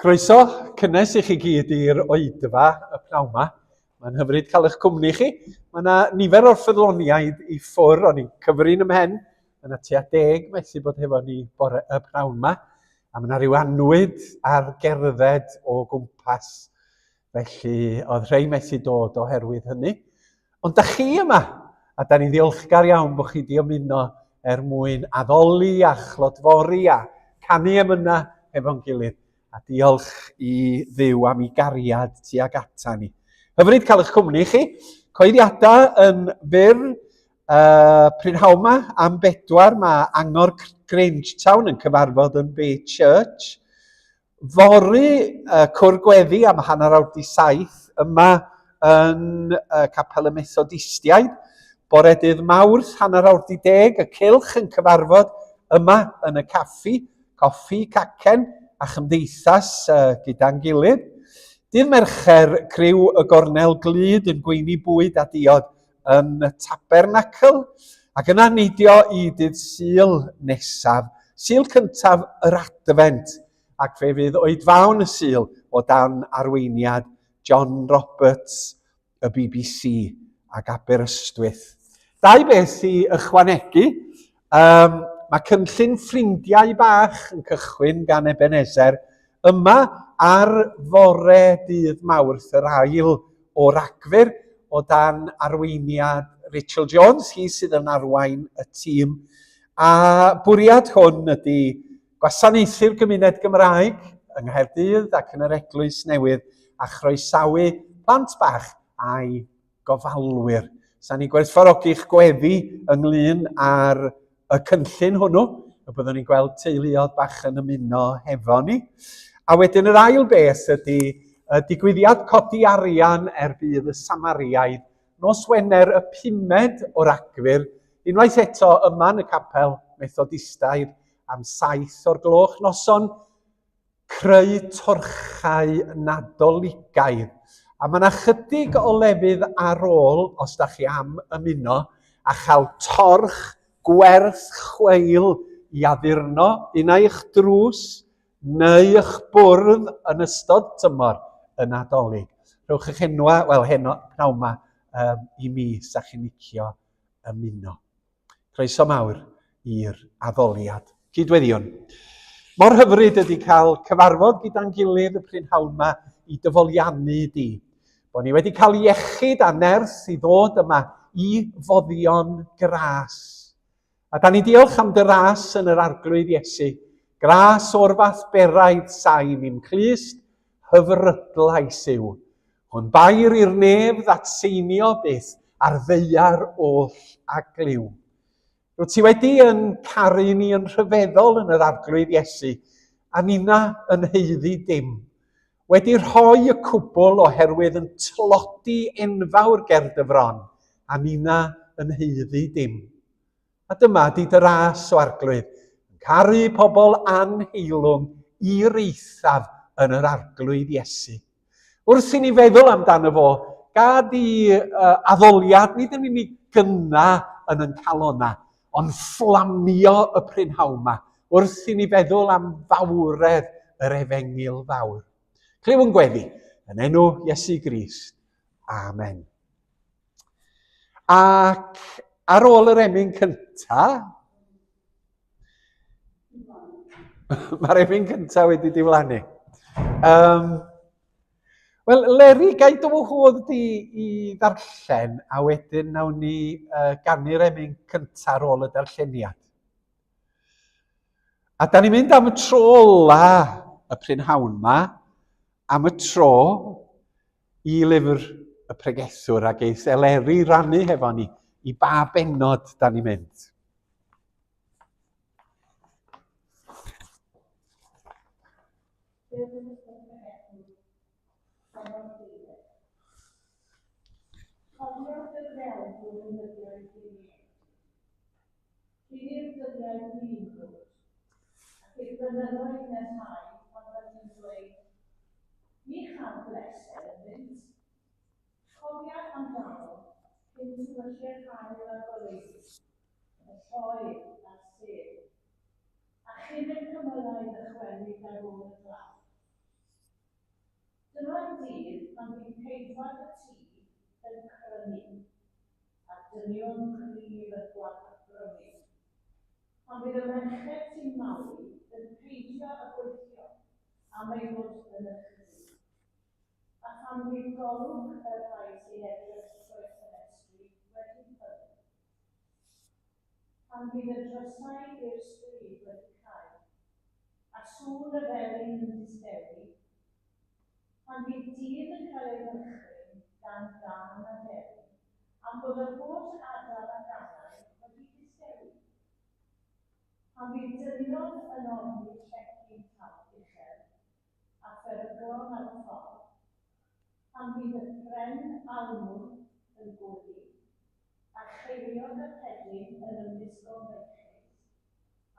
Croeso cynnes i chi gyd i'r oedfa y pnawn 'ma. Mae'n hyfryd cael eich cwmni chi. Mae yna nifer o'r ffyddloniaid i ffwr, o'n i'n cyfri'n ymhen, mae yna tua deg methu bod hefo ni bore y pnawn 'ma. A mae yna rhyw annwyd ar gerdded o gwmpas, felly oedd rhai methu dod oherwydd hynny. Ond da chi yma, a da ni'n ddiolchgar iawn bod chi wedi ymuno er mwyn addoli a chlodfori a canu emynau hefo'n gilydd. A diolch i Dduw am ei gariad tuag ata ni. Hyfryd cael eich cwmni chi. Coeddiadau yn fyr prynhawn 'ma am bedwar mae Angor Grangetown yn cyfarfod yn Bay Church. Fory, uh, cwr gweddi am 6:30 yma yn uh, Capel y Methodistiaid. Bore dydd Mawrth, 10:30, y cylch yn cyfarfod yma yn y caffi, coffi, cacen a chymdeithas uh, gyda'n gilydd. Dydd Mercher, criw y Gornel Glyd yn gweini bwyd a diod yn y Tabernacl, ac yna neidio i dydd Sul nesaf, Sul cyntaf yr Adfent, ac fe fydd oedfaon y Sul o dan arweiniad John Roberts, y BBC ac Aberystwyth. Dau beth i ychwanegu. Um, mae cynllun ffrindiau bach yn cychwyn gan Ebenezer yma ar fore dydd Mawrth yr ail o Ragfyr o dan arweiniad Rachel Jones, hi sydd yn arwain y tîm. A bwriad hwn ydy gwasanaethu'r gymuned Gymraeg yng Nghaerdydd ac yn yr Eglwys Newydd a chroesawu plant bach a'i gofalwyr. Sa ni'n gwerthfawrogi'ch gweddi ynglyn â'r y cynllun hwnnw, y byddwn ni'n gweld teuluoedd bach yn ymuno hefo ni. A wedyn yr ail beth ydy y digwyddiad codi arian er budd y Samariaid nos Wener y pumed o Ragfyr, unwaith eto yma yn y capel Methodistaidd am 7 o'r gloch noson, creu torchau Nadoligaidd. A mae yna chydig o lefydd ar ôl, os da chi am ymuno, a chael torch gwerth chweil i addurno un ai eich drws neu eich bwrdd yn ystod tymor y Nadolig. Rhowch eich enwa, wel heno, pnawn ma, um, i mi, sa chi'n licio ymuno. Croeso mawr i'r addoliad. Cydweddion. Mor hyfryd ydy cael cyfarfod gyda'n gilydd y prynhawn yma i dyfoliannu di. Bo ni wedi cael iechyd a nerth i ddod yma i foddion gras. A da ni diolch am dy ras yn yr arglwydd Iesu. Gras o'r fath beraidd sain i'm clust, hyfrydlais yw. Hwn bair i'r nef ddatseinio byth ar ddaear oll a glyw. Rwyt ti wedi yn caru ni yn rhyfeddol yn yr Arglwydd Iesu, a nina yn haeddu dim. Wedi rhoi y cwbl oherwydd yn tlodi enfawr ger dy fron, a nina yn haeddu dim. A dyma di dy ras, o Arglwydd, yn caru pobl anheilwng i'r eithaf yn yr Arglwydd Iesu. Wrth i ni feddwl amdano fo, gad i uh, addoliad nid yn unig gynna yn yn calona, ond fflamio y prynhawn yma, wrth i ni feddwl am fawredd yr efengyl fawr. Clyw yn gweddi, yn enw Iesu Grist. Amen. Ac ar ôl yr emyn cynta, mae'r emyn cynta wedi diflannu. Um, Wel, Leri, gai dy wahodd di i ddarllen, a wedyn nawn ni uh, ganu'r emyn cynta ar ôl y darlleniad. A da ni'n mynd am y tro ola y prynhawn ma, am y tro i lyfr y pregethwr a geith Eleri rannu hefo ni i ba bennod da ni'n mynd. Cyn i'r dyddiau blin ddod, ac i'r blynyddoedd neshau pan fyddi yn dweud, Ni chaf bleser ynddynt. Cofia amdano cyn tywyllu'r haul a'r goleuni, y lloer a'r sêr, a chyn i'r cymylau ddychwelyd ar ôl y glaw. Dyma'r dydd pan fydd ceidwad y tŷ yn crynu, a dynion cryf yn gwagrymmu. Pan fydd y merched sy'n malu yn peidio â gweithio am ei fod yn ychydig, a phan fydd golwg y rhai sy'n edrych trwy'r ffenestri wedi pylu. Pan fydd y drysau i'r stryd wedi cau, a sŵn y felin yn distewi, pan fydd dyn yn cael ei ddychryn gan gân aderyn, am fod yr holl adar a ganai wedi distewi. Pan fydd dynion yn ofni llecyn tal uchel, a pheryglon ar y ffordd, pan fydd y pren almwn yn gwrdd, a cheiliog y rhedyn yn ymlusgo'n feichus,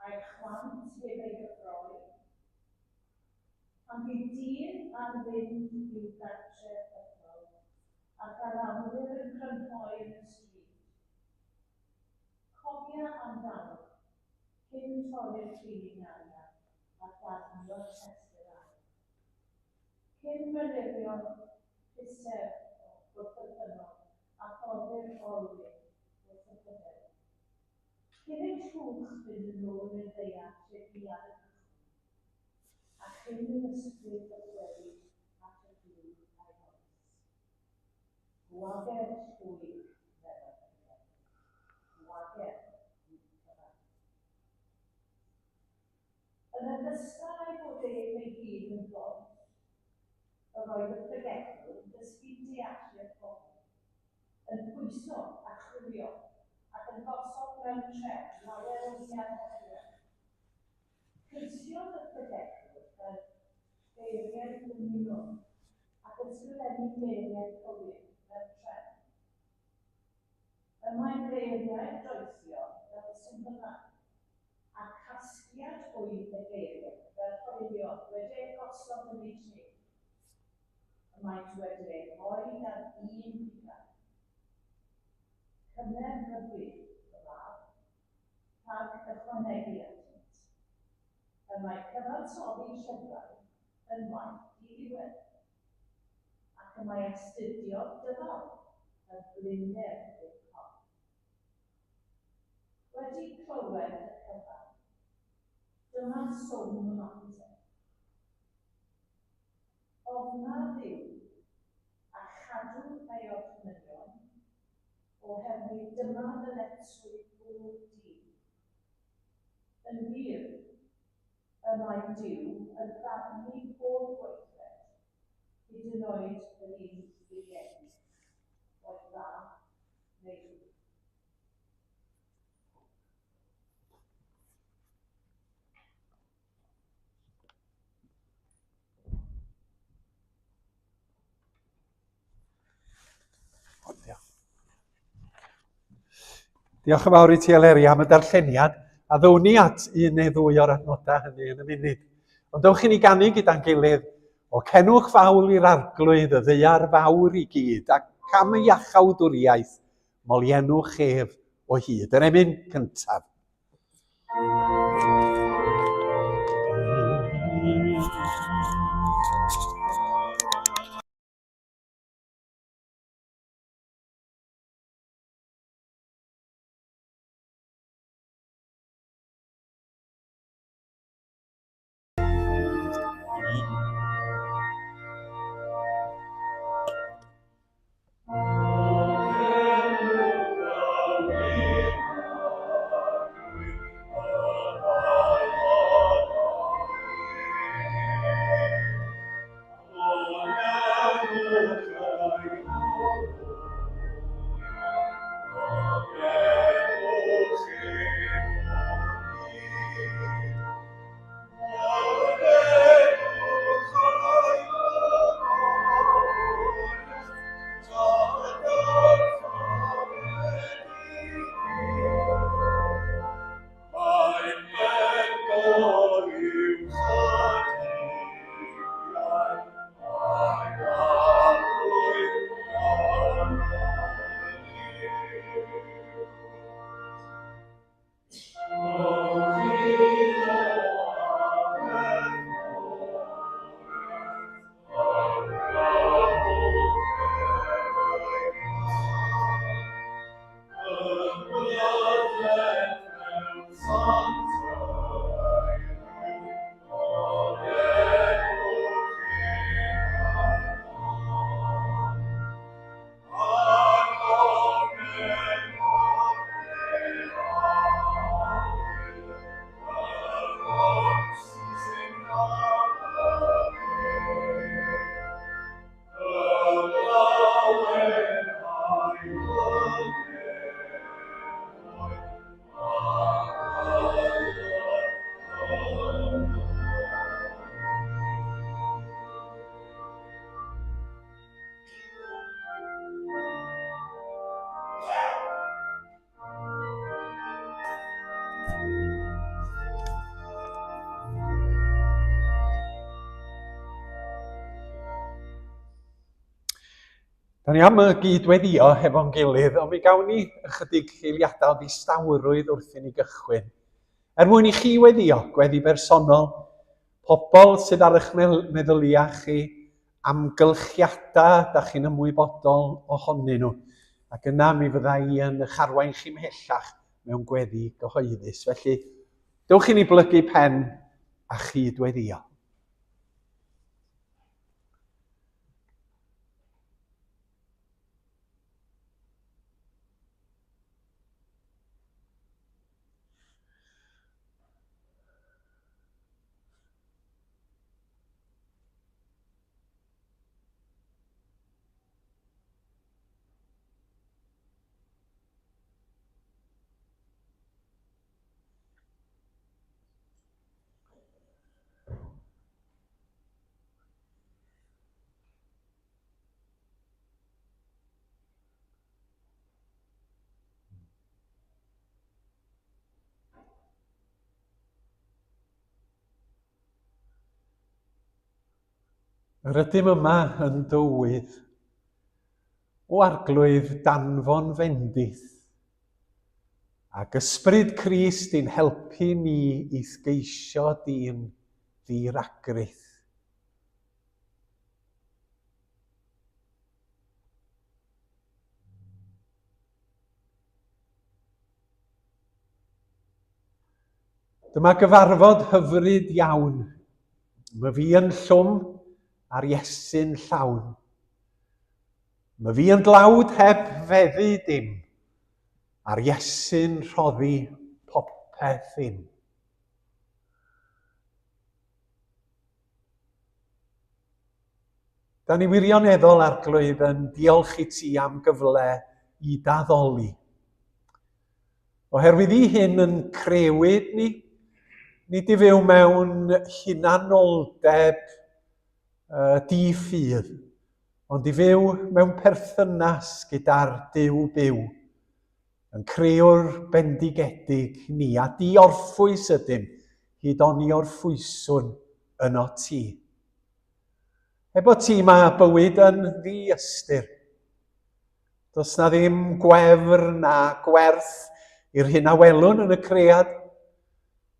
a'i chwant heb ei gyffroi, pan fydd dyn ar fynd i'w gartref bythol, a'r garafwyr yn crynhoi yn y stryd. Cofia amdano, cyn torri'r llinyn arian a darnio'r llestr aur. Cyn mynyrion rhuseb wrth y ffynnon a thoddi'r olwyn wrth y pydel. Cyn i'r llwch fynd yn ôl i'r ddaear lle bu ar y cychwyn, a chyn i'r ysbryd ddychwelyd at y dŵr a'i roes. Gwager llwyr, meddai'r pregethwr, gwager fydd y cyfan. Yn ogystal â'i fod ef ei hun yn ddoeth, yr oedd y pregethwr yn dysgu deallu'r bobl, yn pwyso a chwilio, ac yn gosod mewn trefn lawer o ddiarddelion. Ceisiodd y pregethwr gael geiriau dymunol ac ysgrifennu geiriau cywir mewn trefn. Y mae geiriau'r doethion fel symbylau, a'r casgliad oedd y geiriau fel hoelion wedi eu gosod yn eu lle. Y maent wedi eu rhoi gan un bugail. Cymer rybudd, fy mab, rhag ychwanegu atynt. Y mae cyfansoddi llyfrau yn waith diddiwedd. Ac y mae astudio dyfal yn blinder i'r corff. Wedi clywed y cyfan, dyma swm y mater. Ofna Dduw, a chadw ei orchmynion, oherwydd dyma ddyletswydd bob dyn. Yn wir, Y mae Duw yn barnu pob gweithred, hyd yn oed yr un fwriedig, boed dda neu ddrwg. Diolch yn fawr i ti, Eleri, am y darlleniad. A ddown ni at un neu ddwy o'r adnodau hynny yn y munud. Ond dewch i ni ganu gyda'n gilydd, o cenwch fawl i'r arglwydd y ddaear fawr i gyd, ac am y iachawdwriaeth, moliennwch ef o hyd. Yr emyn cyntaf. Da ni am y gyd-weddio hefo'n gilydd, ond mi gawn ni ychydig eiliadau o ddistawrwydd wrth i ni gychwyn. Er mwyn i chi weddio, gweddi bersonol, pobl sydd ar eich meddyliau chi, amgylchiadau da chi'n ymwybodol ohonyn nhw. Ac yna mi fydda i yn eich arwain chi mhellach mewn gweddi gyhoeddus. Felly, dewch i ni blygu pen a chyd-weddio. Yr ydym yma yn dywydd. O Arglwydd, danfon fendith. Ac ysbryd Crist i'n helpu ni i'th geisio di'n ddi-ragrith. Dyma gyfarfod hyfryd iawn. Mae fi yn llwm a'r Iesu'n llawn. Mae fi yn dlawd heb feddu dim, a'r Iesu'n rhoddi popeth im. Da ni wirioneddol, Arglwydd, yn diolch i ti am gyfle i daddoli. Oherwydd i hyn yn crewyd ni, nid i fyw mewn hunanoldeb uh, di-ffydd, ond i fyw mewn perthynas gyda'r Duw byw, yn creuwr bendigedig ni, a di-orffwys ydym, hyd oni orffwyswn yno ti. Efo ti mae bywyd yn ddi-ystyr. Does na ddim gwefr na gwerth i'r hyn a welwn yn y cread.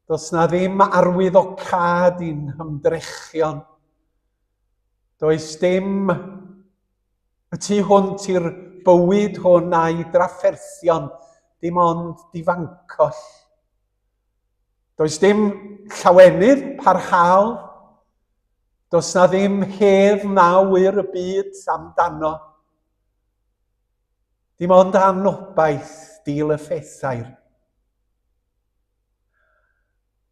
Does na ddim arwyddocâd i'n hymdrechion. Does dim y tu hwnt i'r bywyd hwn a'i drafferthion, dim ond difancoll. Does dim llawenydd parhaol. Does na ddim hedd na wyr y byd amdano. Dim ond anobaith dil y ffethair.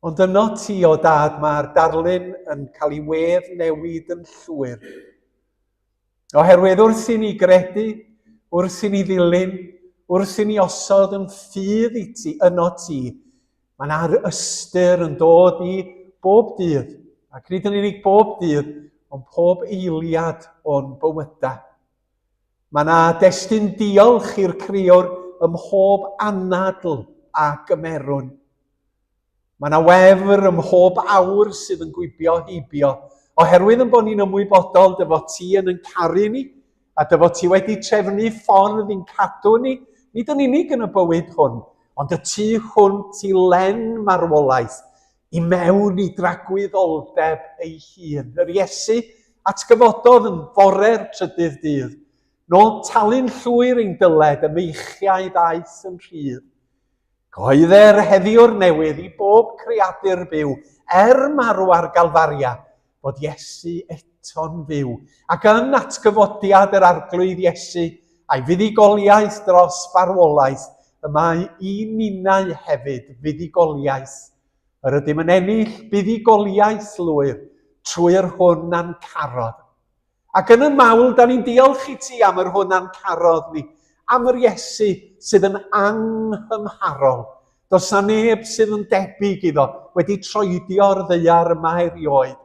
Ond yno ti, o dad, mae'r darlun yn cael ei wedd newid yn llwyr. Oherwydd wrth i ni gredu, wrth i ni ddilyn, wrth i ni osod yn ffydd i ti, yno ti, mae yna ystyr yn dod i bob dydd, ac nid yn unig bob dydd, ond pob eiliad o'n bywydau. Mae yna destun diolch i'r Creor ym mhob anadl a gymerwn. Mae yna wefr ym mhob awr sydd yn gwibio heibio, oherwydd yn bod ni'n ymwybodol dy fod ti yn yn caru ni, a dy fod ti wedi trefnu ffordd i'n cadw ni, nid yn unig yn y bywyd hwn, ond y tu hwnt i len marwolaeth, i mewn i dragwyddoldeb ei hun. Yr Iesu atgyfododd yn fore'r trydydd dydd, nôl talu'n llwyr ein dyled, y meichiau ddaeth yn rhydd. Cyhoedder heddiw'r newydd i bob creadur byw, er marw ar Galfaria, bod Iesu eto'n fyw, ac yn atgyfodiad yr Arglwydd Iesu, a'i fuddugoliaeth dros farwolaeth, y mae i ninnau hefyd fuddugoliaeth. Yr ydym yn ennill buddugoliaeth lwyr trwy'r hwn a'n carodd. Ac yn y mawl, da ni'n diolch i ti am yr hwn a'n carodd ni, am yr Iesu sydd yn anghymharol. Does na neb sydd yn debyg iddo wedi troedio'r ddaear yma erioed.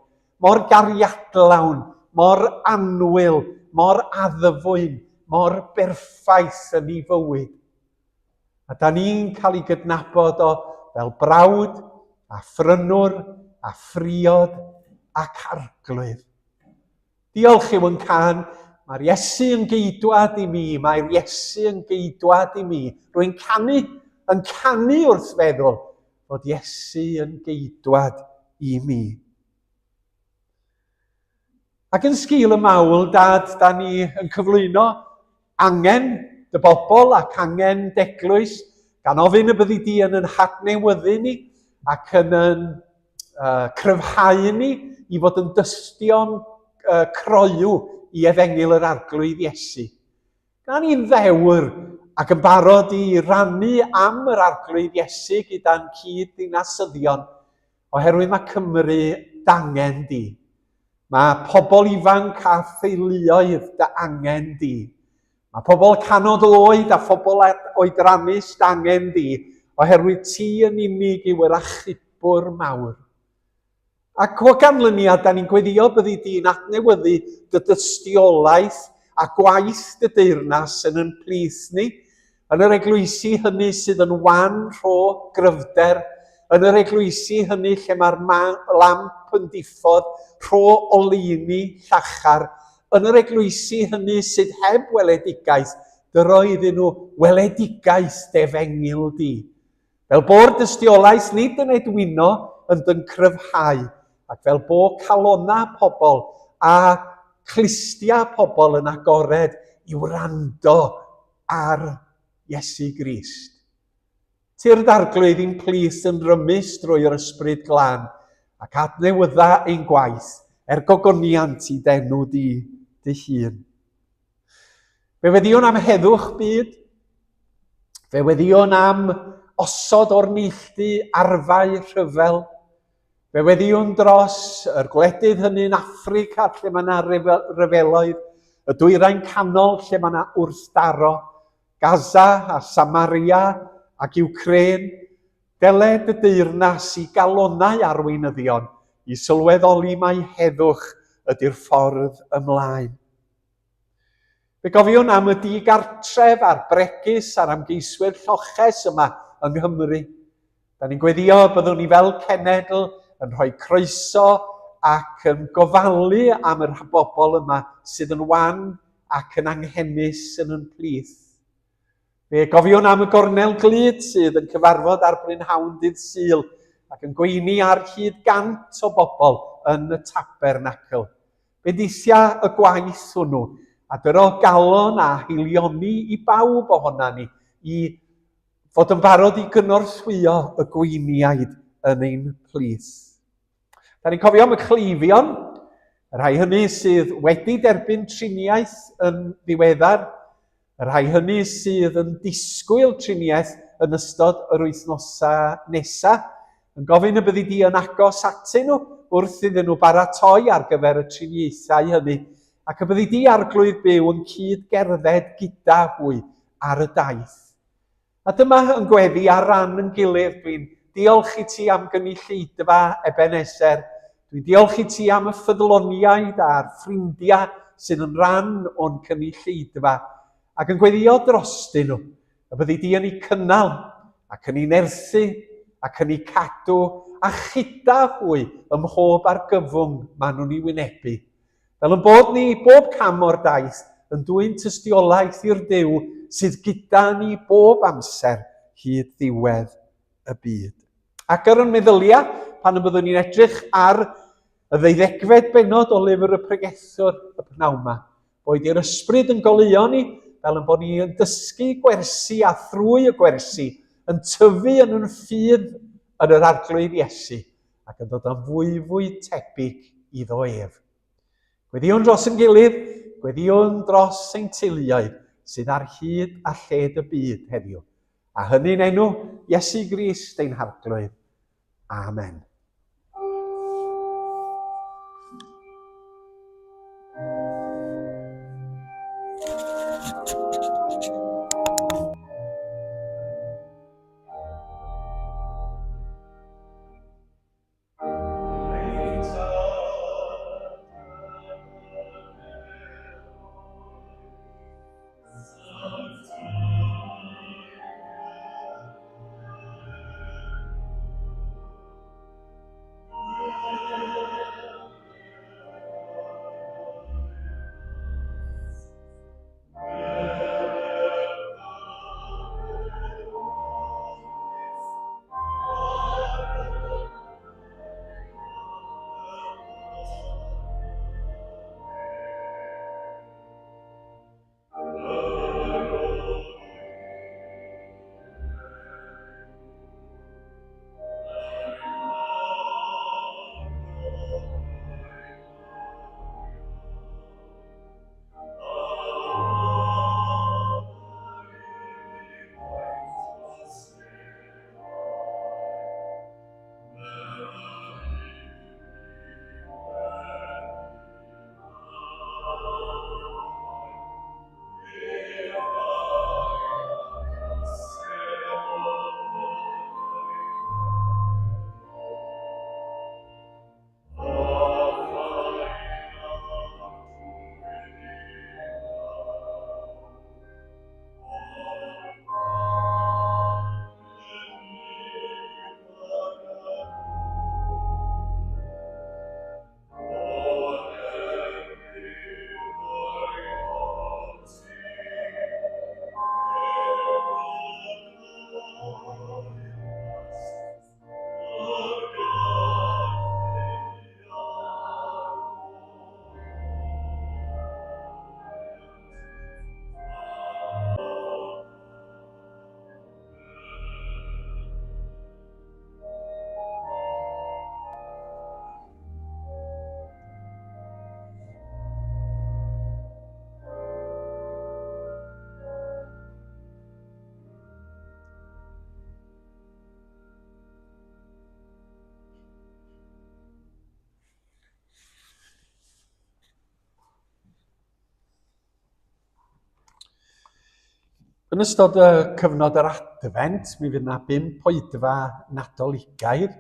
Mor gariadlawn, mor annwyl, mor addfwyn, mor berffaith yn ei fywyd. A da ni'n cael ei gydnabod o fel brawd a phrynwr a phriod ac arglwydd. Diolch yw yn can Mae'r Iesu yn geidwad i mi, mae'r Iesu yn geidwad i mi. Rwy'n canu, yn canu wrth feddwl fod Iesu yn geidwad i mi. Ac yn sgil y mawl, Dad, da ni yn cyflwyno angen dy bobl ac angen d'eglwys, gan ofyn y byddi di yn yn hadnewyddu ni ac yn yn cryfhau ni i fod yn dystion croyw i efengyl yr Arglwydd Iesu. Gan ni'n ddewr ac yn barod i rannu am yr Arglwydd Iesu gyda'n cyd-ddinasyddion, oherwydd mae Cymru d'angen di. Mae pobl ifanc a theuluoedd dy angen di. Mae pobl canod oed a phobl oedrannus dy angen di, oherwydd ti yn unig yw yr achubwr mawr. Ac o ganlyniad, da ni'n gweddio byddi di'n adnewyddu dy dystiolaeth a gwaith dy deyrnas yn yn plith ni, yn yr eglwysi hynny sydd yn wan rho gryfder, yn yr eglwysi hynny lle mae'r lamp yn diffodd, rho oleuni llachar, yn yr eglwysi hynny sydd heb weledigaeth, dyro iddyn nhw weledigaeth d'efengyl di. Fel bo'r dystiolaeth nid yn edwino yn dyn cryfhau, ac fel bo calonnau pobl a clustia pobl yn agored i wrando ar Iesu Grist. Tyrd Arglwydd i'n plith yn rymus drwy yr Ysbryd Glân, ac adnewydda ein gwaith er gogoniant i d'enw di dy hun. Fe weddïwn am heddwch byd, fe weddïwn am osod o'r neilltu arfau rhyfel, Fe weddïwn dros yr gwledydd hynny yn Affrica lle mae yna ryfeloedd, y Dwyrain Canol lle mae yna wrthdaro, Gaza a Samaria ac Iwcrên. Deled y deyrnas i galonnau arweinyddion i sylweddoli mai heddwch ydy'r ffordd ymlaen. Fe gofiwn am y digartref a'r bregus a'r ymgeiswyr lloches yma yng Nghymru. Da ni'n gweddio y byddwn ni fel cenedl yn rhoi croeso ac yn gofalu am yr bobl yma sydd yn wan ac yn anghenus yn yn plith. Fe gofiwn am y gornel glud sydd yn cyfarfod ar brynhawn dydd Sul ac yn gweini ar hyd gant o bobl yn y tabernacl. Bendithia y gwaith hwnnw, a dyro galon a haelioni i bawb ohona ni i fod yn barod i gynorthwyo y gweiniaid yn ein plith. Da ni'n cofio am y cleifion, y rhai hynny sydd wedi derbyn triniaeth yn ddiweddar, Y rhai hynny sydd yn disgwyl triniaeth yn ystod yr wythnosau nesaf, yn gofyn y byddi di yn agos atyn nhw wrth iddyn nhw baratoi ar gyfer y triniaethau hynny, ac y byddi di Arglwydd byw yn cyd-gerdded gyda hwy ar y daith. A dyma yn gweddi ar ran yn gilydd. Dwi'n diolch i ti am gynulleidfa Ebenezer. Dwi'n diolch i ti am y ffyddloniaid a'r ffrindiau sydd yn rhan o'n cynulleidfa ac yn gweddio drostyn nhw, y byddi di yn eu cynnal ac yn eu nerthu ac yn eu cadw a chyda hwy ym mhob argyfwng maen nhw'n ei wynebu. Fel yn bod ni, bob cam o'r daith, yn dwyn tystiolaeth i'r Duw sydd gyda ni bob amser hyd ddiwedd y byd. Ac ar yn meddyliau, pan y byddwn ni'n edrych ar y ddeuddegfed bennod o lyfr y pregethwr y pnawn yma, boed i'r ysbryd yn goleuo ni, fel yn bod ni yn dysgu gwersi a thrwy y gwersi yn tyfu yn yn ffydd yn yr Arglwydd Iesu, ac yn dod yn fwyfwy tebyg iddo ef. Gweddïwn dros yn gilydd, gweddïwn dros ein teuluoedd sydd ar hyd a lled y byd heddiw. A hynny'n enw Iesu Grist ein Harglwydd. Amen. Yn ystod y cyfnod yr Adfent, mi fydd yna bump oedfa Nadoligaidd.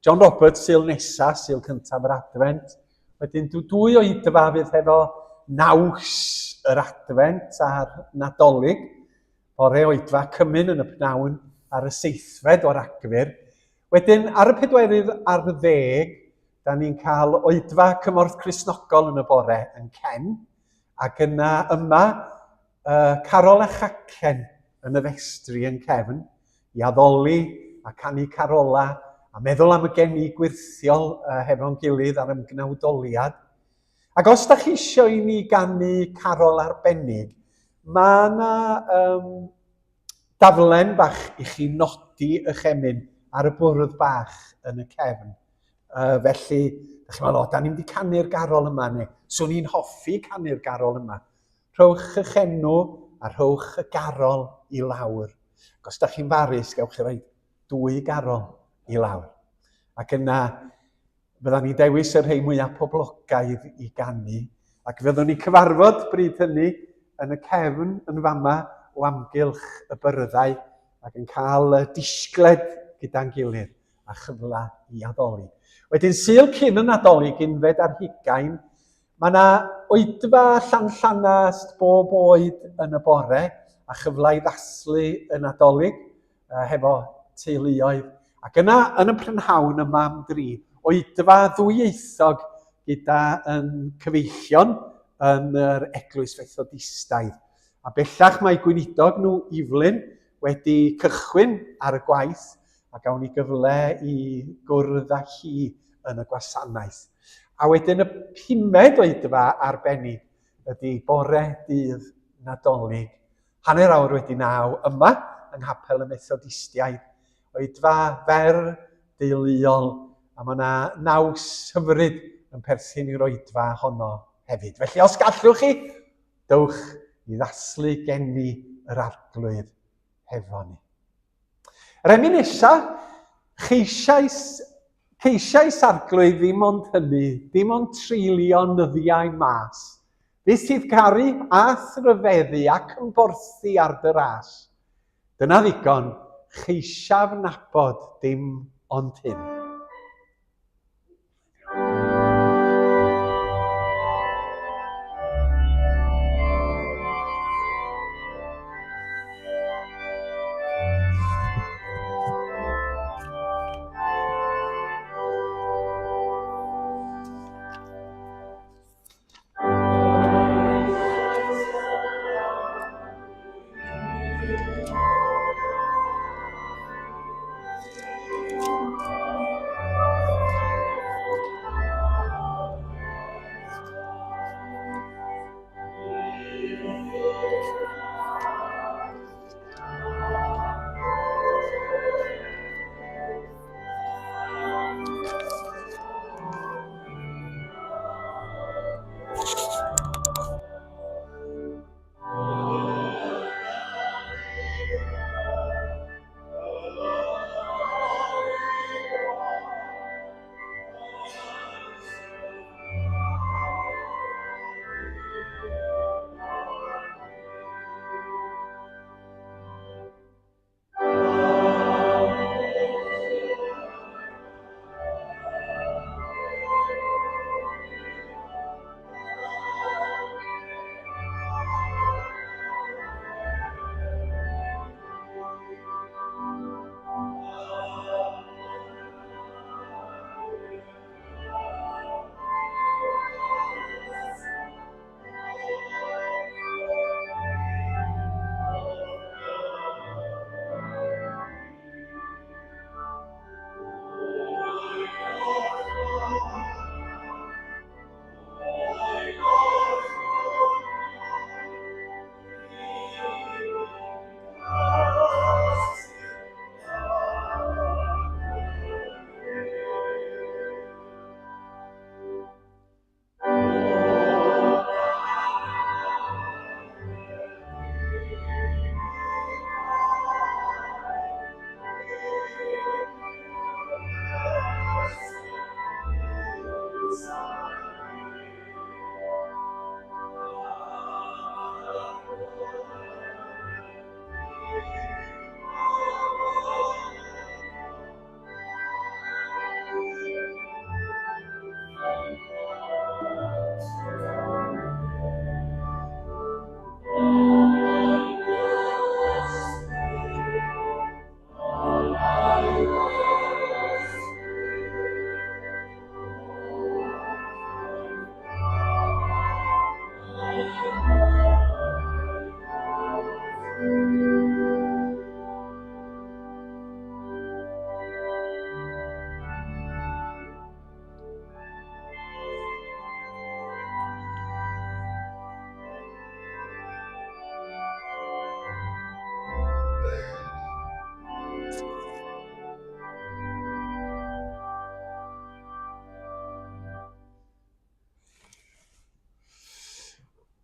John Roberts, Sul nesa, Sul cyntaf yr Adfent. Wedyn dwy oedfa fydd hefo naws yr Adfent a'r Nadolig. Bore oedfa cymun yn y pnawn ar y seithfed o Ragfyr. Wedyn, ar y pedwerydd ar ddeg, da ni'n cael oedfa cymorth Cristnogol yn y bore yn Cen. Ac yna yma, carol a chacen yn y festri yn cefn, i addoli a canu carola a meddwl am y geni gwyrthiol hefo'n gilydd a'r ymgnawdoliad. Ac os da chi eisiau i ni ganu carol arbennig, mae yna um, daflen bach i chi nodi eich emyn ar y bwrdd bach yn y cefn. Felly, da chi'n meddwl, o, da ni'n mynd i canu'r garol yma, neu swn i'n hoffi canu'r garol yma. Rhowch eich enw a rhowch y garol i lawr. Ac os da chi'n farus, gewch chi roi dwy garol i lawr. Ac yna, fyddan ni'n dewis y rhai mwyaf poblogaidd i ganu, ac fyddwn ni'n cyfarfod bryd hynny yn y cefn yn fama o amgylch y byrddau ac yn cael y disgled gyda'n gilydd a chyfle i addoli. Wedyn Sul cyn y Nadolig, unfed ar hugain, mae yna oedfa Llanllanast bob oed yn y bore a chyfle i ddathlu y Nadolig hefo teuluoedd. Ac yna, yn y prynhawn yma am dri, oedfa ddwyieithog gyda yn cyfeillion yn yr Eglwys Fethodistaidd. A bellach mae gweinidog nhw, Evelyn, wedi cychwyn ar y gwaith a gawn ni gyfle i gwrdd â hi yn y gwasanaeth. A wedyn y pumed oedfa arbennig ydy bore dydd Nadolig 9:30 yma yng Nghapel y Methodistiaid. Oedfa fer, deuluol, a mae yna naws hyfryd yn perthyn i'r oedfa honno hefyd. Felly os gallwch chi, dewch i ddathlu geni yr Arglwydd hefo ni. Yr emyn nesa, cheisiais, ceisiais Arglwydd ddim ond hynny, dim ond treulio nyddiau mas, Fi sydd caru a'th ryfeddu ac ymborthi ar dy ras. Dyna ddigon, cheisiaf nabod dim ond hyn.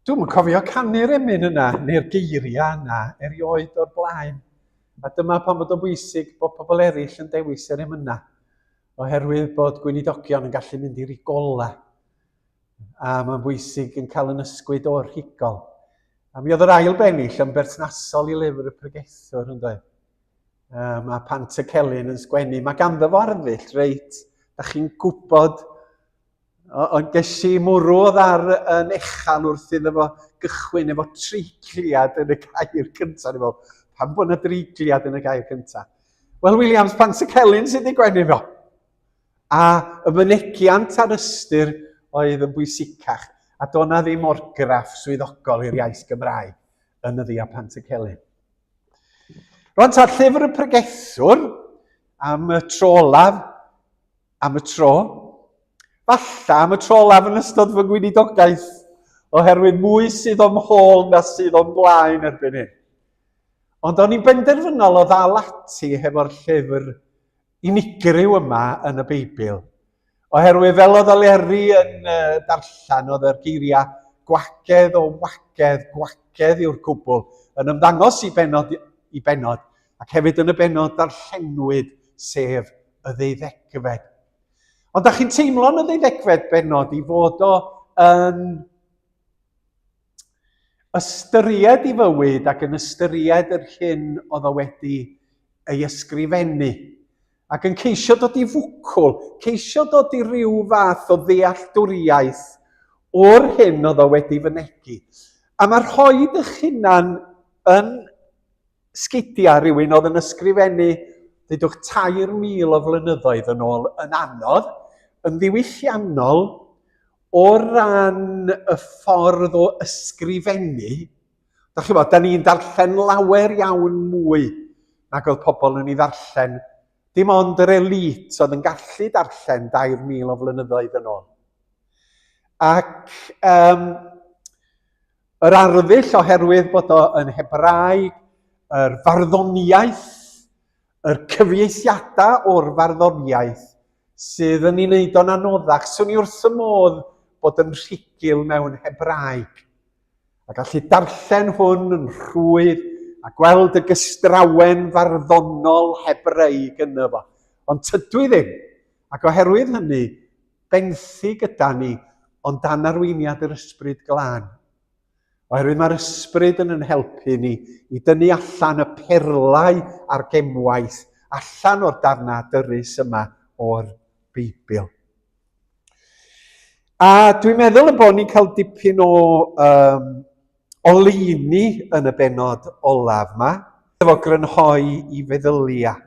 Dwi'm yn cofio canu'r emyn yna, neu'r geiriau yna, erioed o'r blaen. A dyma pan bod o'n bwysig bod pobl eraill yn dewis yr emynau, oherwydd bod gweinidogion yn gallu mynd i rigolau. A mae'n bwysig yn cael yn ysgwyd o'r rhigol. A mi oedd yr ail bennill yn berthnasol i lyfr y pregethwr, yn dweud. Mae Pant y Celyn yn sgwennu. Mae ganddo fo arddull reit, da chi'n gwybod Ond ges i mwrw oedd ar yn echan wrth iddo fo gychwyn efo treigliad yn y gair cyntaf. Ni'n meddwl, pam bod yna dreigliad yn y gair cyntaf? Wel, Williams Pantycelyn sydd wedi gwenu fo. A y mynegiant a'r ystyr oedd yn bwysicach, a do na ddim orgraff swyddogol i'r iaith Gymraeg yn y ddia Pantycelyn. Rwan ta, llyfr y pregethwr am y tro olaf am y tro. Falla am y tro olaf yn ystod fy ngweinidogaeth, oherwydd mwy sydd o'm hôl na sydd o'm blaen erbyn hyn. Ond o'n i'n benderfynol o ddal ati hefo'r llyfr unigryw yma yn y Beibl, oherwydd fel oedd Eleri yn darllen, oedd yr geiriau gwagedd o wagedd, gwagedd yw'r cwbl, yn ymddangos i benod i benod, ac hefyd yn y benod darllenwyd, sef y ddeuddegfed. Ond da chi'n teimlo yn y ddeuddegfed benod i fod o yn ystyried i fywyd ac yn ystyried yr hyn oedd o wedi ei ysgrifennu ac yn ceisio dod i fwcwl, ceisio dod i ryw fath o ddealltwriaeth o'r hyn oedd o wedi fynegi. A mae rhoi eich hunan yn sgidiau rhywun oedd yn ysgrifennu, dydwch, 3,000 o flynyddoedd yn ôl yn anodd, yn ddiwylliannol, o ran y ffordd o ysgrifennu, da chi'n bod, da ni'n darllen lawer iawn mwy nag oedd pobl yn ei ddarllen. Dim ond yr elite oedd yn gallu darllen 2,000 o flynyddoedd yn ôl. Ac um, Yr arddull oherwydd bod o yn Hebraeg, yr farddoniaeth, yr cyfieithiadau o'r farddoniaeth sydd yn ei wneud o'n anoddach. Swn i wrth y modd bod yn rhugl mewn Hebraeg a gallu darllen hwn yn rhwydd a gweld y gystrawen farddonol Hebreig yno fo. Ond tydw i ddim. Ac oherwydd hynny, benthyg yda ni, ond dan arweiniad yr Ysbryd Glân. Oherwydd mae'r Ysbryd yn yn helpu ni i dynnu allan y perlau a'r gemwaith allan o'r darnau dyrys yma o'r Beibl. A dwi'n meddwl y bod ni'n cael dipyn o um, oleuni yn y benod olaf yma, efo grynhoi i feddyliau.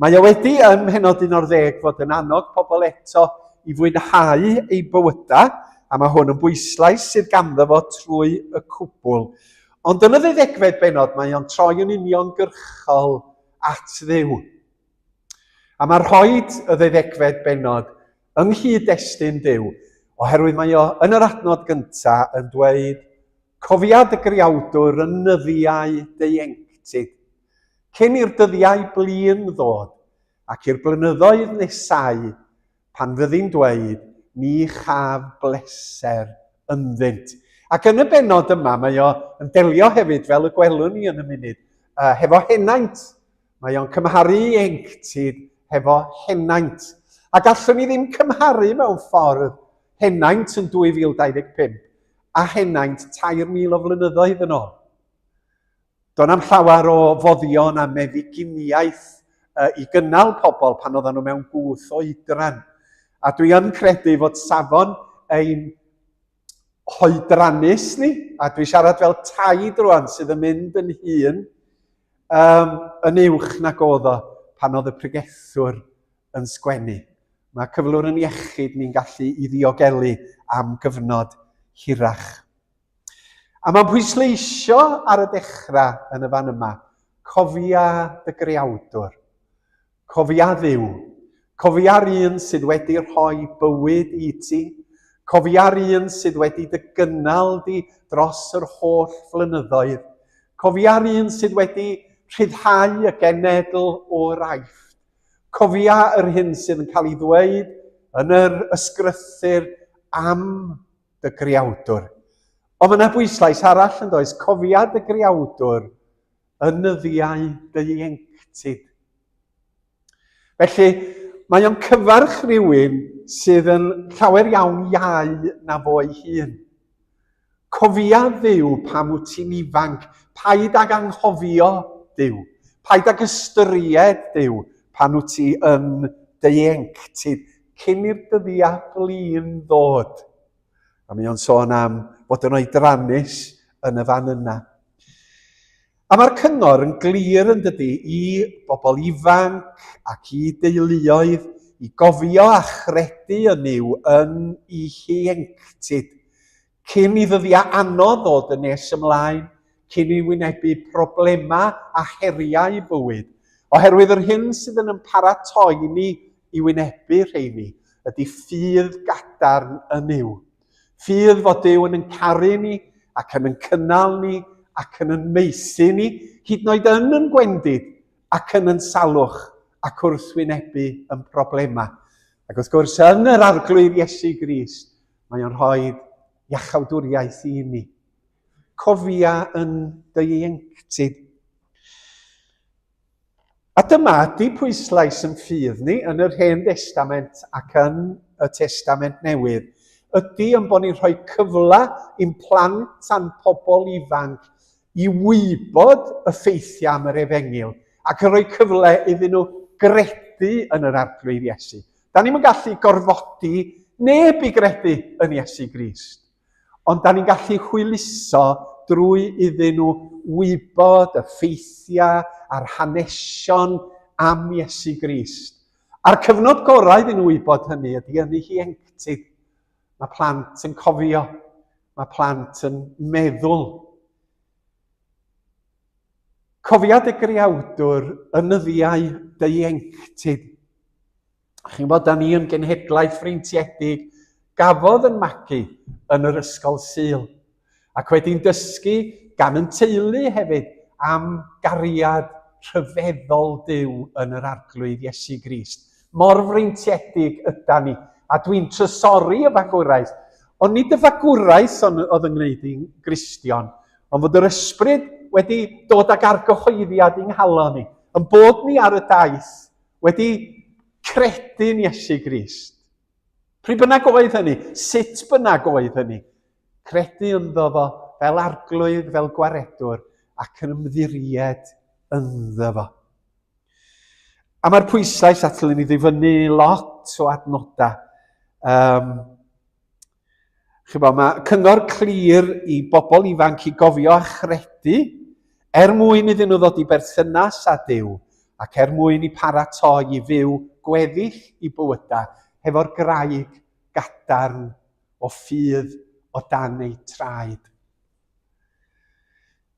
Mae o wedi ym mhennod 11 fod yn annog pobl eto i fwynhau eu bywydau, a mae hwn yn bwyslais sydd ganddo fo trwy y cwbl. Ond yn y ddeuddegfed bennod mae o'n troi yn uniongyrchol at Dduw. A mae rhoid y ddeuddegfed bennod yng nghyd-destun Duw, oherwydd mae o yn yr adnod gyntaf yn dweud, Cofia dy greawdwr yn nyddiau dy ieuenctid, cyn i'r dyddiau blin ddod, ac i'r blynyddoedd nesau, pan fyddi'n dweud, Ni chaf bleser ynddynt. Ac yn y bennod yma, mae o yn delio hefyd, fel y gwelwn ni yn y munud, hefo henaint. Mae o'n cymharu ieuenctid hefo henaint. A gallwn ni ddim cymharu mewn ffordd henaint yn 2025 a henaint 3,000 o flynyddoedd yn ôl. Do'n am llawer o foddion a meddyginiaeth i gynnal pobl pan oedden nhw mewn gwth oedran. A dwi yn credu fod safon ein hoedrannus ni, a dwi siarad fel taid rwan sydd yn mynd yn hun, um, yn uwch nag oedd o pan oedd y pregethwr yn sgwennu. Mae cyflwr yn iechyd ni'n gallu i ddiogelu am gyfnod hirach. A mae'n pwysleisio ar y dechrau yn y fan yma, cofia dy greawdwr, cofia Dduw, cofia'r un sydd wedi rhoi bywyd i ti, cofia'r un sydd wedi dy gynnal di dros yr holl flynyddoedd, cofia'r un sydd wedi rhyddhau y genedl o'r Aifft, cofia yr hyn sydd yn cael ei ddweud yn yr ysgrythur am dy greawdwr. Ond mae yna bwyslais arall yn does, cofiad y greawdwr yn nyddiau dy ieuenctid. Felly, mae o'n cyfarch rhywun sydd yn llawer iawn iau na fo ei hun. Cofia Dduw pam wyt ti'n ifanc, paid ag anghofio Duw, paid ag ystyried Duw pan wyt ti yn dy ieuenctid, cyn i'r dyddiau blin ddod. A mae o'n sôn am fod yn oedrannus yn y fan yna. A mae'r cyngor yn glir yn dydy i bobl ifanc ac i deuluoedd i gofio a chredu yn Nuw yn eu hieuenctid, cyn i ddyddiau anodd ddod yn nes ymlaen, cyn i wynebu problemau a heriau bywyd, oherwydd yr hyn sydd yn yn paratoi ni i wynebu rheini ydy ffydd gadarn yn Nuw. Ffydd fod Duw yn yn caru ni ac yn yn cynnal ni ac yn yn maethu ni, hyd yn oed yn yn gwendid ac yn yn salwch ac wrth wynebu yn problemau. Ac wrth gwrs, yn yr Arglwydd Iesu Grist, mae o'n rhoi iachawdwriaeth i ni. Cofia yn dy ieuenctid. A dyma ydy pwyslais yn ffydd ni yn yr Hen Destament ac yn y Testament Newydd, ydy yn bod ni'n rhoi cyfle i'n plant a'n pobl ifanc i wybod y ffeithiau am yr Efengyl ac yn rhoi cyfle iddyn nhw gredu yn yr Arglwydd Iesu. Da ni'm yn gallu gorfodi neb i gredu yn Iesu Grist. Ond da ni'n gallu hwyluso drwy iddyn nhw wybod y ffeithiau a'r hanesion am Iesu Grist. A'r cyfnod gorau iddyn nhw wybod hynny ydy yn eu hieuenctid. Mae plant yn cofio, mae plant yn meddwl. Cofia dy greawdwr yn nyddiau dy ieuenctid. Chi'n gwybod, da ni yn genhedlaeth freintiedig gafodd yn magu yn yr ysgol Sul, ac wedi'n dysgu gan yn teulu hefyd am gariad rhyfeddol Duw yn yr Arglwydd Iesu Grist. Mor freintiedig yda ni, a dwi'n trysori y fagwraeth. Ond nid y fagwraeth oedd yn gwneud i'n Gristion, ond fod yr ysbryd wedi dod ag argyhoeddiad i'n nghalon ni, yn bod ni ar y daith wedi credu'n Iesu Grist. Pryd bynnag oedd hynny, sut bynnag oedd hynny, credu ynddo fo fel arglwydd, fel gwaredwr, ac yn ymddiried ynddo fo. A mae'r pwyslais atlwn ni ddifynnu lot o adnodau. Um, Chibod, mae cyngor clir i bobl ifanc i gofio a chredu er mwyn iddyn nhw ddod i berthynas â Duw ac er mwyn i paratoi i fyw gweddill i bywydau hefo'r graig gadarn o ffydd o dan eu traed.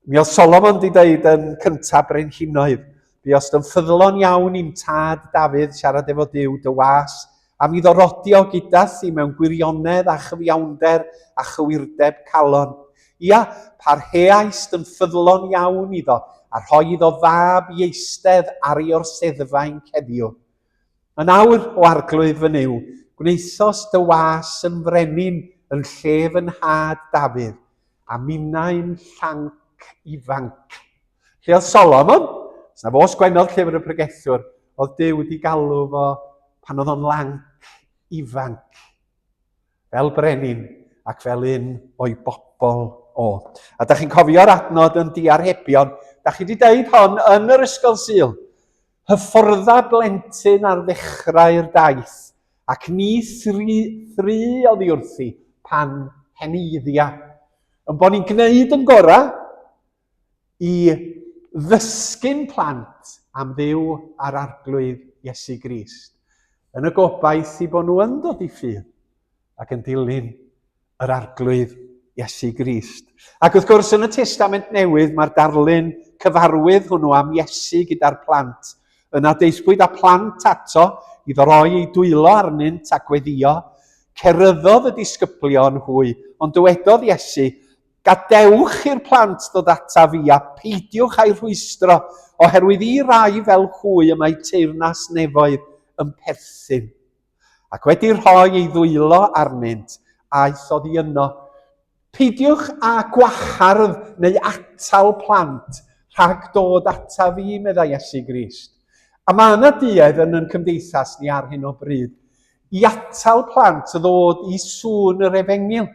Mi oedd Solomon di dweud yn cyntaf brenhinoedd, Buost yn ffyddlon iawn i'm tad Dafydd siarad efo Duw dy was, am iddo rodio gyda thi mewn gwirionedd a chyfiawnder a chywirdeb calon. Ia, parheaist yn ffyddlon iawn iddo, a rhoi iddo fab i eistedd ar ei orseddfainc heddiw. Yn awr, o Arglwydd fy Nuw, gwnaethost dy was yn frenin yn lle fy nhad Dafydd, a minnau'n llanc ifanc. Lle oedd Solomon? Os na fo sgwennodd llyfr y pregethwr, oedd Duw wedi galw fo pan oedd o'n lanc ifanc, fel brenin ac fel un o'i bobl o. A da chi'n cofio'r adnod yn diarhebion, da chi wedi deud hon yn yr ysgol Sul. Hyffordda blentyn ar ddechrau'r daith, ac ni thri, thri oddi wrthi pan heneiddia. Yn bod ni'n gwneud yn gorau i ddysgu'n plant am Dduw a'r Arglwydd Iesu Grist, yn y gobaith i bod nhw yn dod i ffydd ac yn dilyn yr Arglwydd Iesu Grist. Ac wrth gwrs, yn y Testament Newydd, mae'r darlun cyfarwydd hwnnw am Iesu gyda'r plant. Yna daethpwyd â plant ato iddo roi ei dwylo arnynt a gweddio. Ceryddodd y disgyblion hwy, ond dywedodd Iesu, Gadewch i'r plant ddod ataf fi a peidiwch â'u rhwystro, oherwydd i rai fel hwy y mae teyrnas nefoedd yn perthyn. Ac wedi rhoi ei ddwylo arnynt, aeth oddi yno. Peidiwch â gwahardd neu atal plant rhag dod ataf fi, meddai Iesu Grist. A mae yna duedd yn yn cymdeithas ni ar hyn o bryd i atal plant ddod i sŵn yr efengyl.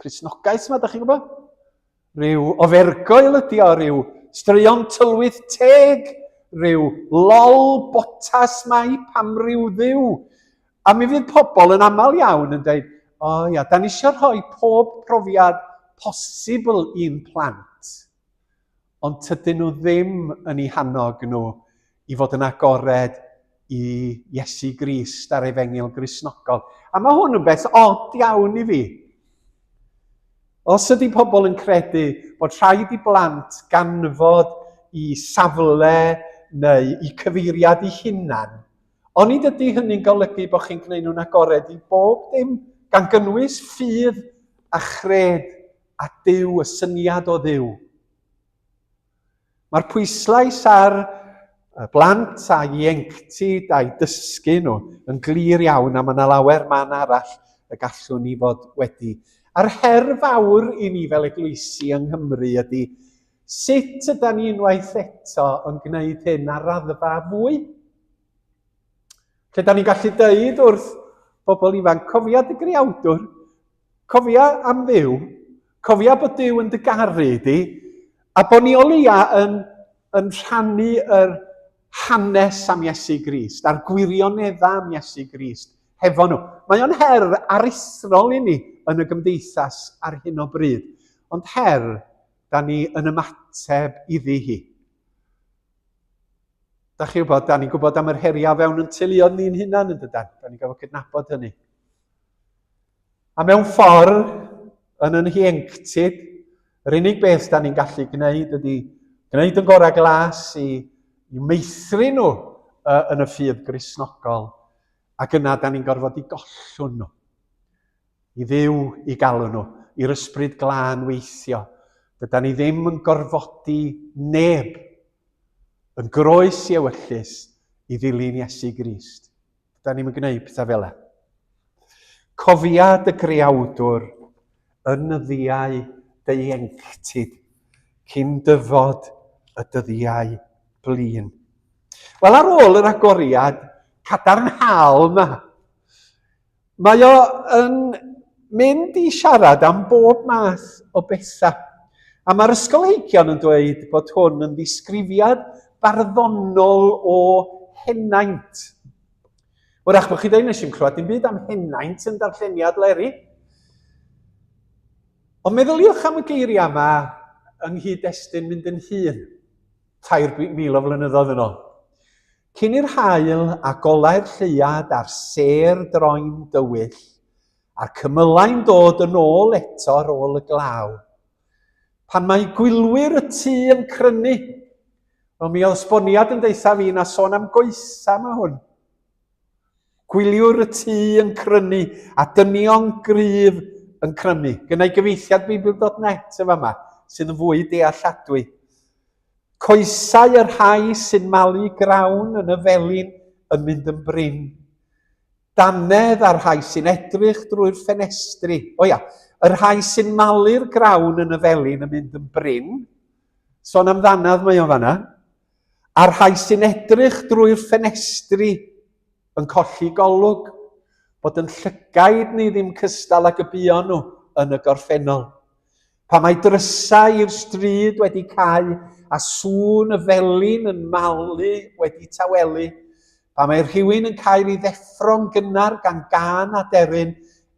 Cristnogaeth yma, da chi'n gwybod? Rhyw ofergoel ydi o, rhyw straeon tylwyth teg, rhyw lol botas mai pam rhyw ddiw. A mi fydd pobl yn aml iawn yn dweud, o oh, ia, da ni eisiau rhoi pob profiad posibl i'n plant. Ond tydyn nhw ddim yn eu hannog nhw i fod yn agored i Iesu Grist a'r Efengyl Gristnogol. A mae hwn yn beth od iawn i fi. Os ydy pobl yn credu bod rhaid i blant ganfod i safle neu i cyfeiriad i hunan, onid ydy hynny'n golygu bod chi'n gwneud nhw'n agored i bob dim, gan gynnwys ffydd a chred a Duw, y syniad o Dduw? Mae'r pwyslais ar y blant a ieuenctid a'u dysgu nhw yn glir iawn a mae yna lawer man arall y gallwn ni fod wedi. A'r her fawr i ni fel eglwysi yng Nghymru ydy sut yda ni unwaith eto yn gwneud hyn ar raddfa fwy? Lle da ni'n gallu dweud wrth bobl ifanc, cofia dy greawdwr, cofia am Dduw, cofia bod Duw yn dy garu di, a bod ni o leia yn, yn rhannu yr hanes am Iesu Grist, a'r gwirioneddau am Iesu Grist hefo nhw. Mae o'n her aruthrol i ni yn y gymdeithas ar hyn o bryd, ond her da ni yn ymateb iddi hi. Da chi'n gwybod, da ni'n gwybod am yr heriau fewn yn teuluoedd ni'n hunan yn dydan. Da ni'n gofod cydnabod hynny. A mewn ffordd, yn yn hienctid, yr unig beth da ni'n gallu gwneud ydy gwneud yn gorau glas i, i meithrin nhw uh, yn y ffydd Gristnogol, ac yna da ni'n gorfod i gollwn nhw. I Dduw i galw nhw, i'r ysbryd glân weithio. Dyda ni ddim yn gorfodi neb yn groes i ewyllys i ddilyn Iesu Grist. Dyda ni'n gwneud pethau fel e. Cofia dy greawdwr yn nyddiau dy ieuenctid, cyn dyfod y dyddiau blin. Wel, ar ôl yr agoriad cadarnhaol yma, Mae o yn mynd i siarad am bob math o bethau. A mae'r ysgolheigion yn dweud bod hwn yn ddisgrifiad barddonol o henaint. Wrach bod chi dweud, nes i'n clywed dim byd am henaint yn darlleniad Leri. Ond meddyliwch am y geiriau yma yng nghyd-destun mynd yn hŷn, 3,000 o flynyddoedd yn ôl. Cyn i'r haul a golau'r lleuad a'r sêr droi'n dywyll, a'r cymylau'n dod yn ôl eto ar ôl y glaw. Pan mae gwylwyr y tŷ yn crynu, wel mi oedd sboniad yn deutha fi na sôn am goesa mae hwn. Gwyliwr y tŷ yn crynu a dynion gryf yn crymu. Gynnau gyfeithiad Beibl.net yn fama, sydd yn fwy dealladwy. Coesau y rhai sy'n malu grawn yn y felin yn mynd yn brin. Dannedd a'r rhai sy'n edrych drwy'r ffenestri. O ia, y rhai sy'n malu'r grawn yn y felin yn mynd yn brin. Sôn am ddannedd mae o'n fanna. A'r rhai sy'n edrych drwy'r ffenestri yn colli golwg, bod yn llygaid ni ddim cystal ag y buon nhw yn y gorffennol. Pan mae drysau i'r stryd wedi cau a sŵn y felin yn malu wedi tawelu, pan mae rhywun yn cael ei ddeffro'n gynnar gan gân aderyn,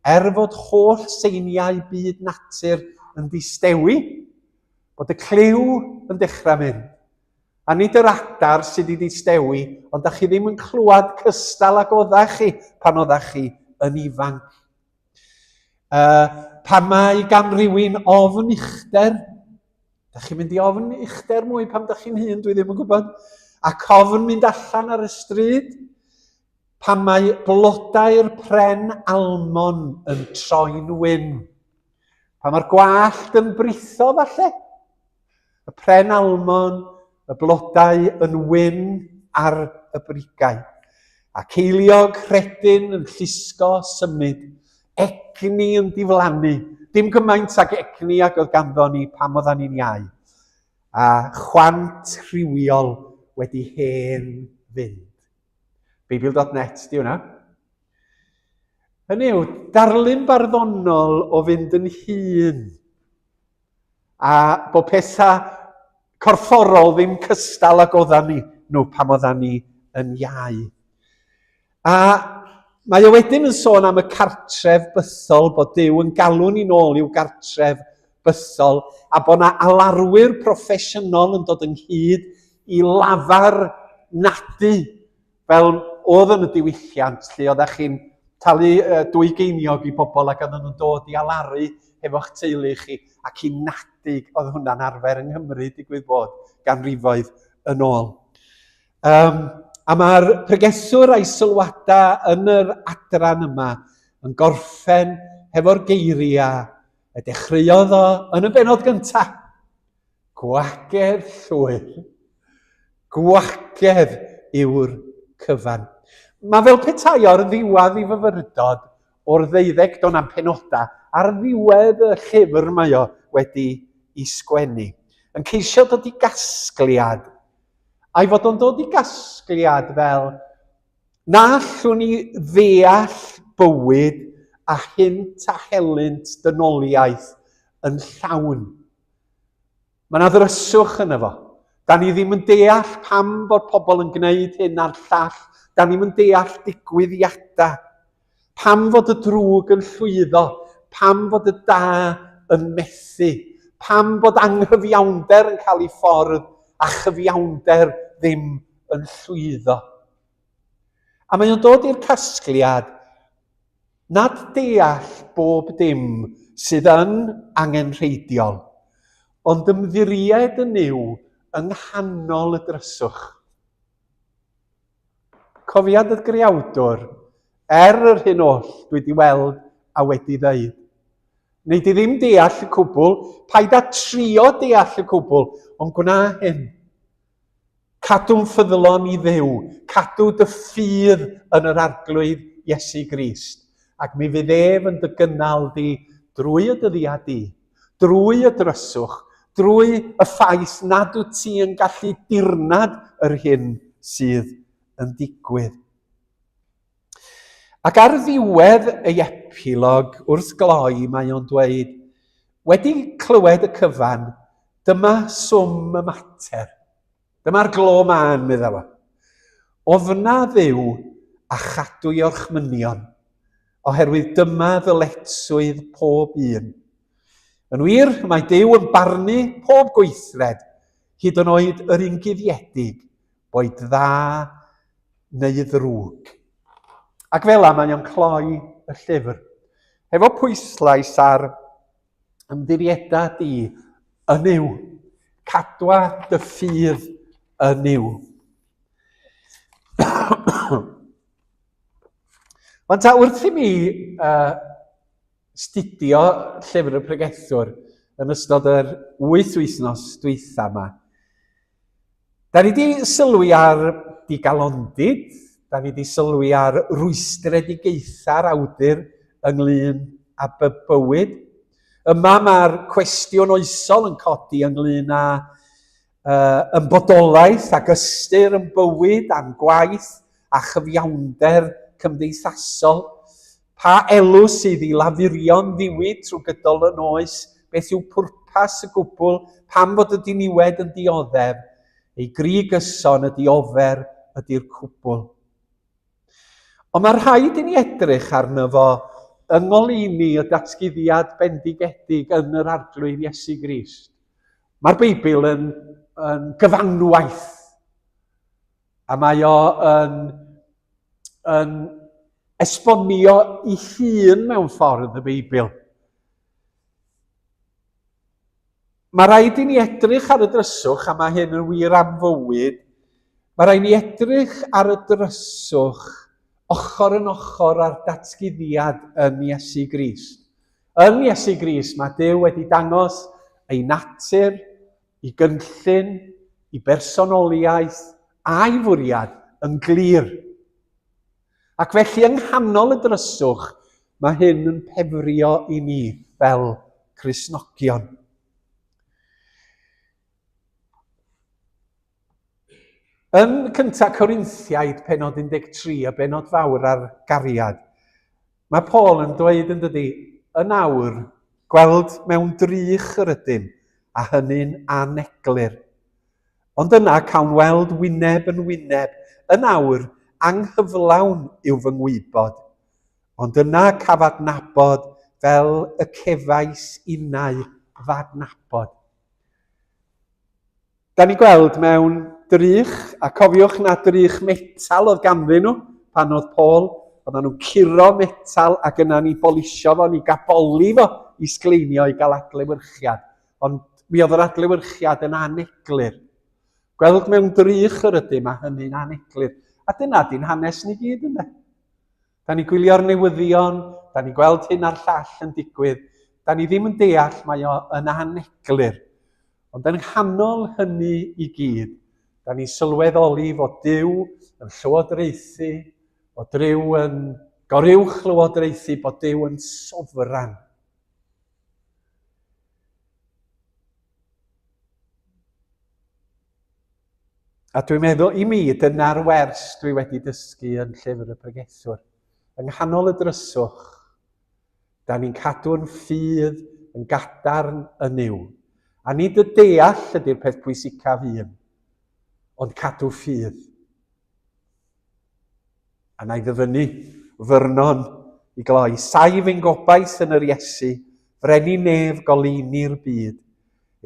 er fod holl seiniau byd natur yn distewi, bod y clyw yn dechrau mynd. A nid yr adar sydd wedi distewi, ond da chi ddim yn clywed cystal ag oeddech chi pan oeddech chi yn ifanc. Uh, pan mae gan rywun ofn uchder, da chi'n mynd i ofn uchder mwy pan da chi'n hyn, dwi ddim yn gwybod, ac ofn mynd allan ar y stryd, pan mae blodau'r pren almon yn troi'n wyn, pan mae'r gwallt yn britho falle, y pren almon, y blodau yn wyn ar y brigau, a ceiliog rhedyn yn llusgo symud, egni yn diflannu Dim gymaint ag egni ag oedd ganddo ni pam oeddan ni'n iau. A chwant rhywiol wedi hen fynd. Beibl.net di hwnna. Hynny yw, darlun barddonol o fynd yn hŷn a bod pethau corfforol ddim cystal ag oeddan ni nhw pam oeddan ni yn iau. A mae o wedyn yn sôn am y cartref bythol, bod Duw yn galw ni nôl i'w gartref bythol, a bod na alarwyr proffesiynol yn dod ynghyd i lafar nadu fel oedd yn y diwylliant lle oeddech chi'n talu dwy geiniog i bobl ac oedden nhw'n dod i alaru hefo'ch teulu chi ac i nadu, oedd hwnna'n arfer yng Nghymru digwydd bod ganrifoedd yn ôl. Um, a mae'r pregethwr a'i sylwadau yn yr adran yma yn gorffen hefo'r geiriau y dechreuodd o yn y benod gyntaf. Gwagedd llwyr. Gwagedd yw'r cyfan. Mae fel petai o'r ddiwedd i fyfyrdod o'r ddeuddeg don am penodau ar ddiwedd y llyfr mae o wedi i sgwennu. Yn ceisio dod i gasgliad. A'i fod o'n dod i gasgliad fel na allwn ni ddeall bywyd a hynt a helynt dynoliaeth yn llawn. Mae yna ddryswch yna fo. Da ni ddim yn deall pam bod pobl yn gwneud hyn a'r llall. Da ni'm yn deall digwyddiadau. Pam fod y drwg yn llwyddo? Pam fod y da yn methu? Pam bod anghyfiawnder yn cael ei ffordd a chyfiawnder ddim yn llwyddo? A mae o'n dod i'r casgliad nad deall bob dim sydd yn angenrheidiol, ond ymddiried yn Nuw yng nghanol y dryswch. Cofia dy greawdwr, er yr hyn oll dwi di weld a wedi ddeud. Nei di ddim deall y cwbl, paid â trio deall y cwbl, ond gwna hyn. Cadw'n ffyddlon i Dduw, cadw dy ffydd yn yr Arglwydd Iesu Grist, ac mi fydd ef yn dy gynnal di drwy y dyddiau di, drwy y dryswch, drwy y ffaith nad wyt ti yn gallu dirnad yr hyn sydd yn digwydd. Ac ar ddiwedd ei epilog, wrth gloi, mae o'n dweud, wedi clywed y cyfan, dyma swm y mater. Dyma'r glo mân, medda fo. Ofna Dduw a chadw i orchmynion, oherwydd dyma ddyletswydd pob un. Yn wir, mae Duw yn barnu pob gweithred, hyd yn oed yr un guddiedig, boed dda neu ddrwg. Ac fel yma mae o'n cloi y llyfr, hefo pwyslais ar ymddirieda di yn Nuw. Cadwa dy ffydd yn Nuw. Ond ta wrth i mi uh, studio llyfr y pregethwr yn ystod yr wyth wythnos dwytha yma, Da ni wedi sylwi ar digalondid, da ni wedi sylwi ar rwystredigaethau'r awdur ynglyn â bywyd. Yma mae'r cwestiwn oesol yn codi ynglyn â uh, ymbodolaeth ac ystyr yn bywyd a'n gwaith a chyfiawnder cymdeithasol. Pa elw sydd i lafurio'n ddiwyd trwy gydol yn oes? Beth yw pwrpas y gwbl? Pam fod y diniwed yn dioddef? Ei gri gyson ydy ofer ydy'r cwbl. Ond mae rhaid i ni edrych arno fo yng ngoleuni y datguddiad bendigedig yn yr Arglwydd Iesu Grist. Mae'r Beibl yn, yn gyfanwaith A mae o yn, yn esbonio i hun mewn ffordd y Beibl. Mae rhaid i ni edrych ar y dryswch, a mae hyn yn wir am fywyd, mae rhaid i ni edrych ar y dryswch ochr yn ochr â'r datguddiad yn Iesu Grist. Yn Iesu Grist mae Duw wedi dangos ei natur, i gynllun, i bersonoliaeth a'i fwriad yn glir. Ac felly yng nghanol y dryswch, mae hyn yn pefrio i ni fel Cristnogion. Yn cyntaf Corinthiaid, penod 13, y benod fawr ar gariad, mae Paul yn dweud yn dydy, yn awr, gweld mewn drych yr ydym, a hynny'n aneglur. Ond yna cawn weld wyneb yn wyneb, yn awr, anghyflawn yw fy ngwybod. Ond yna caf adnabod fel y cefais innau f'adnabod. Da ni'n gweld mewn drych, a cofiwch na drych metal oedd ganddyn nhw pan oedd Paul, oedden nhw'n curo metal ac yna ni bolisio fo, ni gaboli fo i sgleinio i gael adlewyrchiad. Ond mi oedd yr adlewyrchiad yn aneglur. Gweld mewn drych yr ydym a hynny'n aneglur. A dyna di'n hanes ni gyd ynddo. Da ni'n gwylio'r newyddion, da ni'n gweld hyn a'r llall yn digwydd. Da ni ddim yn deall, mae o yn aneglur. Ond yng nghanol hynny i gyd, da ni'n sylweddoli fod Duw yn llywodraethu, fod Duw yn goruwch lywodraethu, bod Duw yn sofran. A dwi'n meddwl, i mi, dyna'r wers dwi wedi dysgu yn llyfr y pregethwr. Yng nghanol y dryswch, da ni'n cadw'n ffydd yn gadarn yn Nuw. A nid y deall ydy'r peth pwysicaf un, ond cadw ffydd. A na i ddyfynnu Vernon i gloi. Saif ein gobaith yn yr Iesu, frenin nef goleuni'r byd.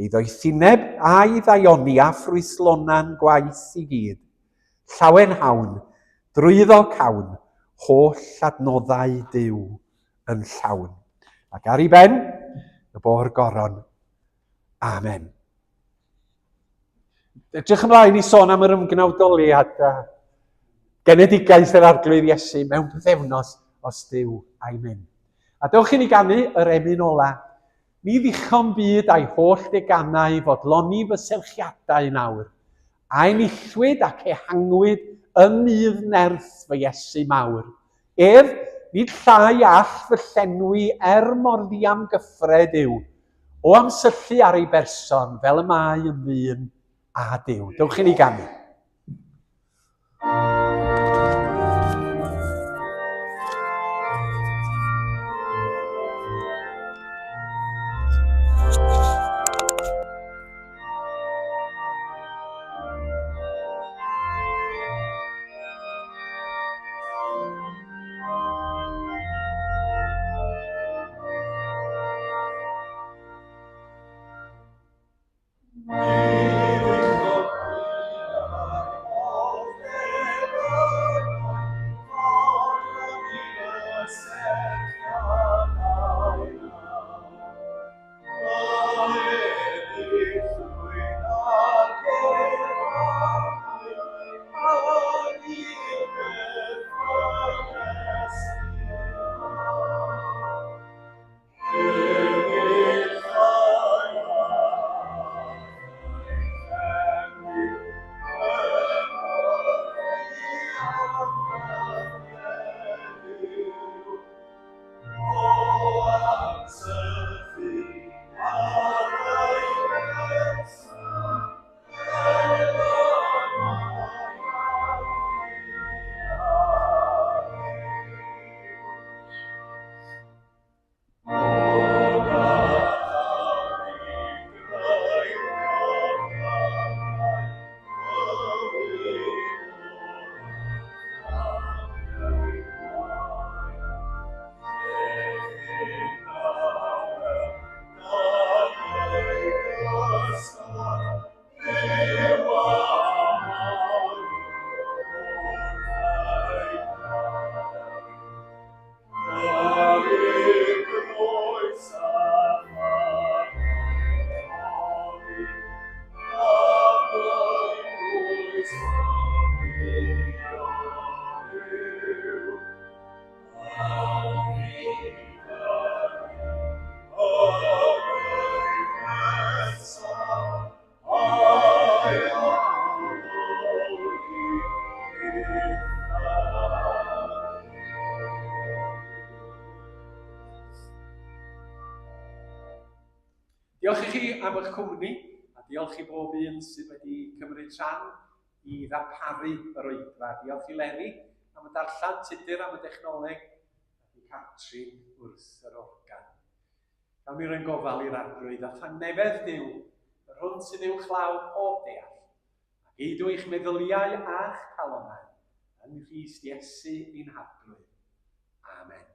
Ei ddoethineb a'i ddaioni a ffrwythlona'n gwaith i gyd. Llawen hawn, drwyddo cawn, holl adnoddau Duw yn llawn. Ac ar ei ben, y bo'r goron. Amen. Edrych ymlaen i sôn am yr ymgnawdoliad a genedigaeth yr Arglwydd Iesu mewn pythefnos os Duw a'i mynd. A dewch i ni ganu yr emyn ola. Ni ddichon byd a'i holl deganau fodloni fy serchiadau yn awr. A enillwyd ac ehangwyd ym mydd nerth fy Iesu mawr. Ef, nid llai all fy llenwi er mor ddiamgyffred yw, O am syllu ar ei berson fel y mae yn ddyn a Duw. Dewch i ni ganu. Diolch i chi am eich cwmni, a diolch i bob un sydd wedi cymryd rhan i ddarparu yr oedfa. Diolch i Leri am y darllen, Tudur am y dechnoleg, ac i Catrin wrth yr organ. Gawn ni roi'n gofal i'r Arglwydd a thangnefedd Duw, yr hwn sydd uwchlaw pob deall, a geidw eich meddyliau a'ch calonnau yng Nghrist Iesu ein Harglwydd. Amen.